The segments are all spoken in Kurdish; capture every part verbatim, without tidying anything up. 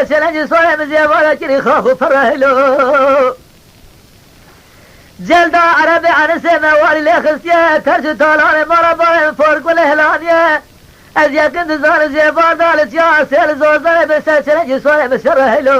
Çelencî sorê min zêvara kirî xax û pere helo. Celda erebê enisê me warî lê xistiye, terc û talanê mala bavê min forgulê hilaniye. Ez yeqîn dizanim zêvar da li çiya sêl zozanê bi ser çelencî sorê min şere helo.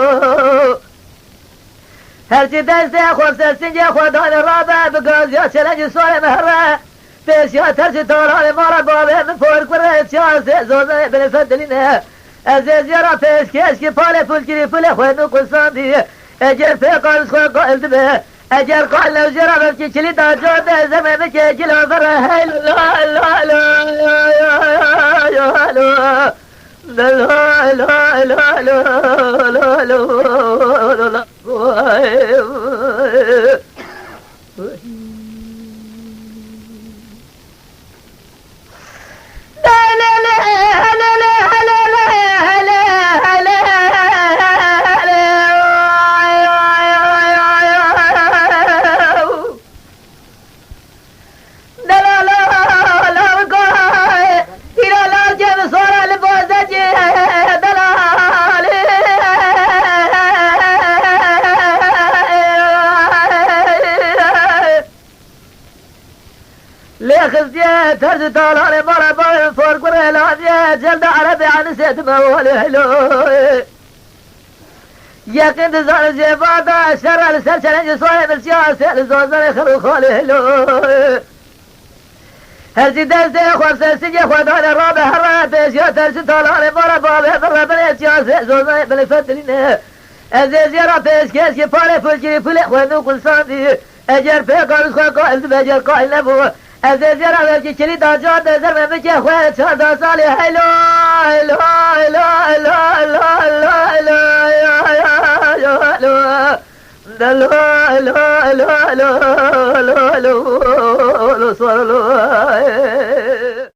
Herçî destê xwe ser singê xwe dane rabe, bi gaziya çelencî sorê min here. Pêşiya tercî talanê mala bavê min forgulê çiya sê zozanê binifet dilîne. Ez ê zêra pêşkêş ki palê pulkirî pulê xwe nû qusandî. Eger pê qal xwe qal dibe. Eger qal lew jêra vevkî kilîta cadê zemê bike gila vere hey la la la la la la la la. Delala, lawika, îro lawikê min sora li bazekê, delalê. Lê xistiye terz û talanê mala bavê min forgurê laniye, celda erebê enisê dime walê helo. Yeqîn dizanim zêvar da şer e li ser çelencî sorê min çiya sê li zozanê xir û xalê helo. Her zî destê xwe ser singê xwe dane rabe here pêşiya tercî talanê mala bavê min re binê çiya sê zozanê binifet dilîne. Ez ê zêra pêşkêş ki palê pulkirî pulê xwe nû qulsandî. Eger pê qal xwe qal dibe, eger qal nebû. Ez ê zêra wekî kilîta cadê zermê bike xwe çarda salî heylo, heylo, heylo, heylo, heylo, heylo, heylo, heylo, heylo. Delo, heylo, heylo, heylo, heylo, heylo, heylo, heylo, heylo, heylo.